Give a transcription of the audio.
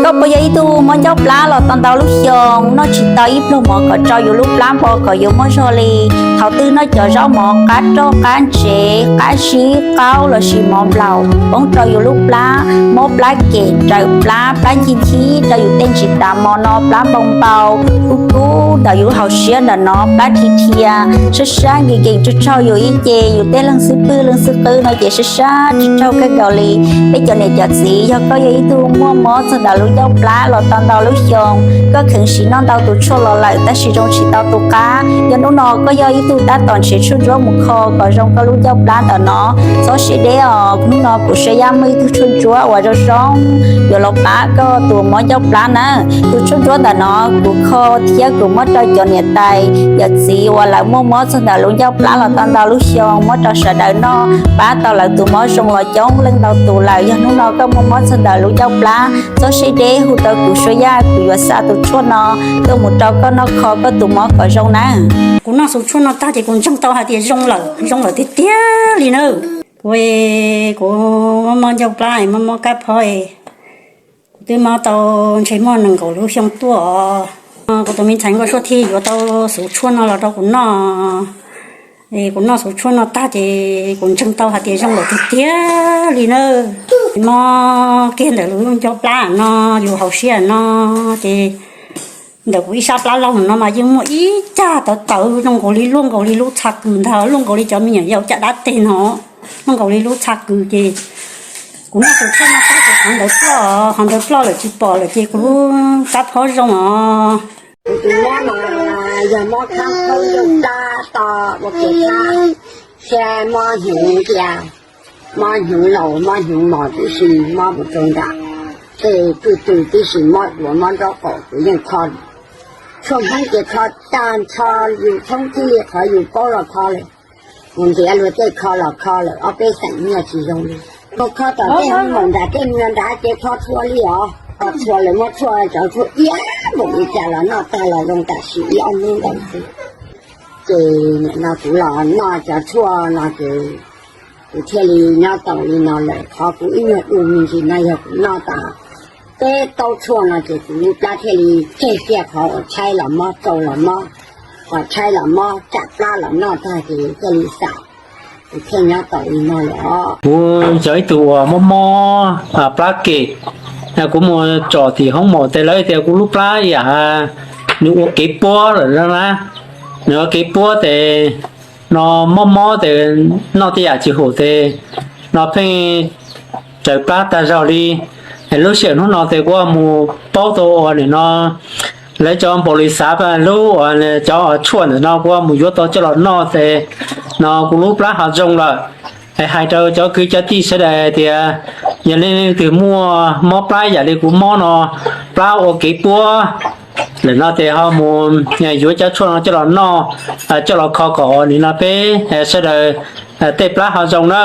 Koj puas yog ib tug mob ncauj plab los tau ntau lub xyoo, noj tsis tau ib pluag mov kom rau yus lub plab npo kom yus muaj zog li? Thaum twg noj cov zaub mov qab roj qab ntsev, qab zib qaub lossis mov nplaum poob rau yus lub plab, mob plab kem, raws plab, plab ncig ncig rau yus tej ntsis tas mos no, plab npau npau, kub kub ntawm yus hauv siab ntawm no, plab rhi rhia, sab sab nkees nkees, tsaug tsaug yus ib ce, yus tej leeg xib pwg leej xib qwb no ces sab sab tsaug tsaug kawg nkaus li. Peb cov niam cov txiv, yog koj yog ib tug muaj mob txog ntawm lub ncauj plab los tau ntau lub xyoo, koj kheev siv noj ntau tus tshuaj los lawm tab sis zoo tsis tau tus qab, yog hnub no koj yog ib tug tab tom nrhiav tshuaj ntsuab mus kho kom zoo koj lub ncauj plab ntawm no, txhob siab deb os. Hnub no kuv Suab Yaj muaj ib tug tshuaj ntsuab uas zoo zoo yuav los pab koj tus mob ncauj plab na. Tus tshuaj ntsuab ntawm no kuv kho thiab kuv muab rau cov niam tais yawm txiv uas lawv muaj mob txog ntawm lub ncauj plab los tau ntau lub xyoo, muab rau sawv daws noj, pab tau lawv tus mob zoo los coob leej ntau tus lawm. Yog hnub no koj muaj mob txog ntawm lub ncauj plab, txhob siab deb, hu rau kuv Suab Yaj, kuv yuav xa tus tshuaj no tuaj mus rau koj noj kho koj tus mob kom zoo na. Kuv noj xus tshuaj no tag ces kuv ntseeg tau hais tias zoo lawm, zoo lawm tiag tiag li na. Kuv, kuv mob mob ncauj plab, mob mob kab phob, kuv twb mob tau ntshe muaj nees nkaum lub xyoo tuaj os. Kuv tus me ntxhais Nkauj Suab thiaj yuav tau xus tshuaj no los rau kuv noj. Es kuv noj xus tshuaj no tag ces kuv ntseeg tau hais tias zoo lawm tiag tiag li na. Mob kiag ntawm lub ncauj plab no, yus hauv siab no, ces ntawm kuv ib sab plab laug no mas yeej muaj ib cag tawv tawv zoo nkaus li, luaj nkaus li lub txha kws ntag, luaj nkaus li cov me nyuam yaus caj dab teg no, luaj nkaus li lub txha kws. Ces kuv noj xus tshuaj no tag ces qhov ntawd ploj, qhov ntawd ploj lawm tsis pom lawm ces kuv lub kab phob zoo os. Kuv tus mob mas yog mob khab phob ncauj plab to ua ke thab, thiab mob hnyuv cia, mob hnyuv laus, mob hnyuv mos tib si, mob mus rau nram tej twj tw tib si, mob duav mob nraub qaum kuv yeej kho. Tshuaj Hmoob ces kho tag nrho, yus thoob tib li qhov yus paub los kho lawm. Mus ntiav luag tej kho los kho lawm, ob peb xeem nyiaj tsis zoo li. Mus kho tom tej hoob maum nram tej nyuag nrad ces kho txhua li os, kho txhua lawm muab tshuaj, cov tshuaj iab npaum li cas los noj tag los zoo tam sim ib ob hnub ntawd xwb. Ces nim no kuv los noj cov tshuaj no ces kuv thiaj li nyob tau li no lawm. Qhov kuv ib nyuag du me ntsis no yog kuv noj tas peb taub tshuaj no ces kuv lub plab thiaj li tseg kiag qhov uas tshaib los mob, tsau los mob, qhov tshaib los mob, tsam plab los noj tag ces thiaj li xam, kuv thiaj nyob tau li no lawm os. Kuv yog ib tug uas mob mob plab kem, kuv mus tsom tim hoob maum tes lawv tias kuv lub plab ib yam nws ua kev puab lawm na. Nws ua kev puab tes no mob mob tes noj tej yam tsis haum tes no pheej raws plab tag zog li. Lub sij hawm hnub no tes kuv mus paub tau uas nim no lawv cov npaum li xav lub uas cov tshuaj ntawm no kuv mus yuav tau coj los noj tes no kuv lub plab ho zoo lawm. Es hais rau cov kwv cov tij sawv daws tias yog leej twg muaj mob plab yam li kuv mob no, plab ua kev puab lawm no tes ho mus yuav cov tshuaj no coj los noj, coj los kho kom nim no peb sawv daws tej plab ho zoo na.